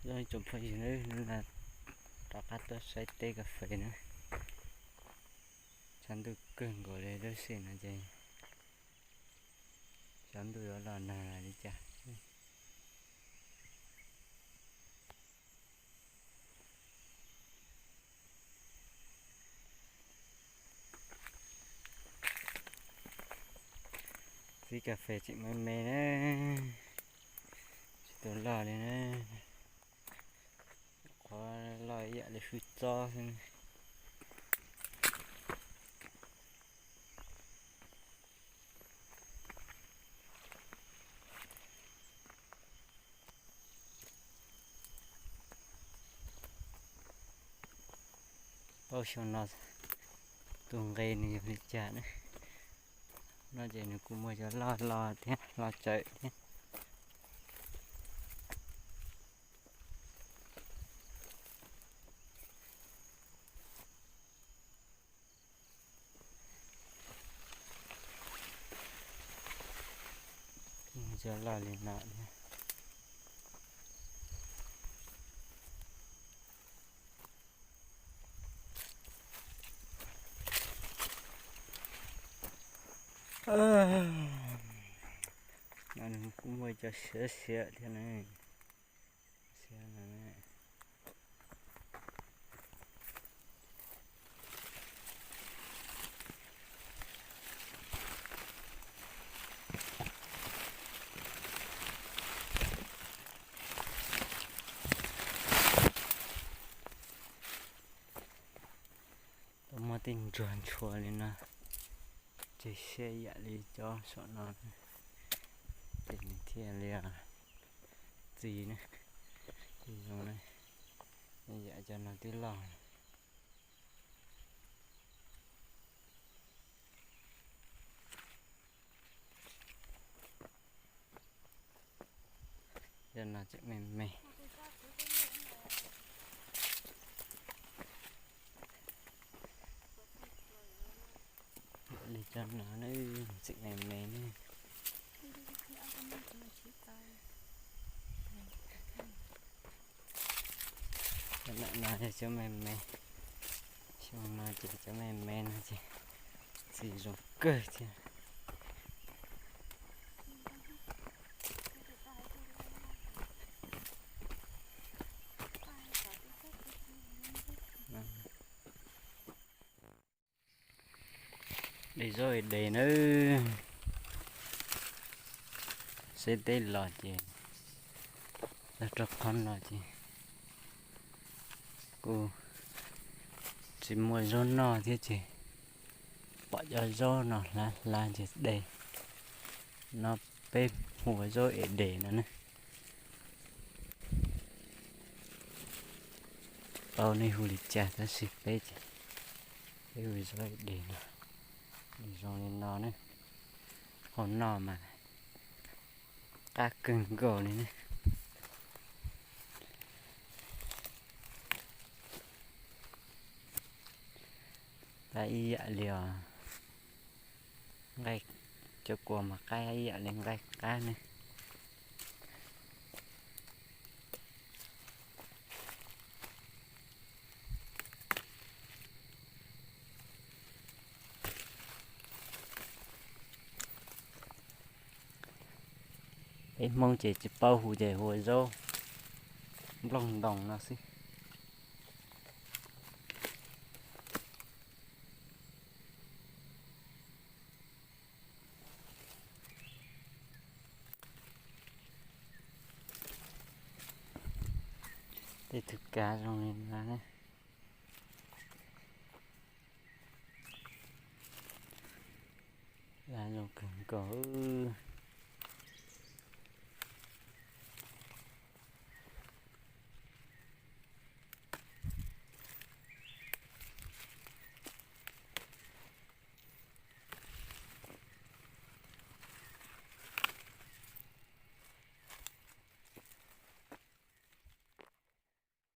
Zoo tsoom phooj ywg, hnub no rov qab tuaj saib teb kas fes na. Tshav ntuj kawg nkaus li, tab sis no ces xyov ntuj yuav los nag li cas. Txiv kas fes tseem me me na, tsis tau loj li na. Qhov loj ib yam li swb txob xwb. Paub xyoo no tus nqe nws yog li cas na. No ces nws kuj muaj cov loj loj thiab loj tsawv thiab. Cov loj li no thiab. No nws kuj muaj cov siav siav thiab na. Siav no. Tau muaj tej ntsuag ntshua li no, ces siab yam li cov saum no, ces nws thiaj li txi ne, txi zoo ne, yam cov no twb loj. Cov no tseem me me. Li cov no ne, tseem me me ne. Cov no yog cov me me, xyoo no ces cov me me no ces txi zoo kawg thiab. De zaub de nawb. Seb teb los ces, los rau qhov no ces kuj tsis muaj zaub noj thiab ces pom cov zaub no hlav hlav ces de. No peb hu ua zaub es de no ne. Tau nej hu li cas tab sis peb ces peb hu zaub es de no. Nws zoo li no ne, hau noj mas qab kawg nkaus li ne. Qab ib yam li os, nqaij, cov kua mas qab ib yam li nqaij qab ne. Peb Hmoob ces tsis paub hu ces hu ua zaub nplooj ntoos no xwb. Tej tug kav zoo li no ne. Zoo kawg nkaus.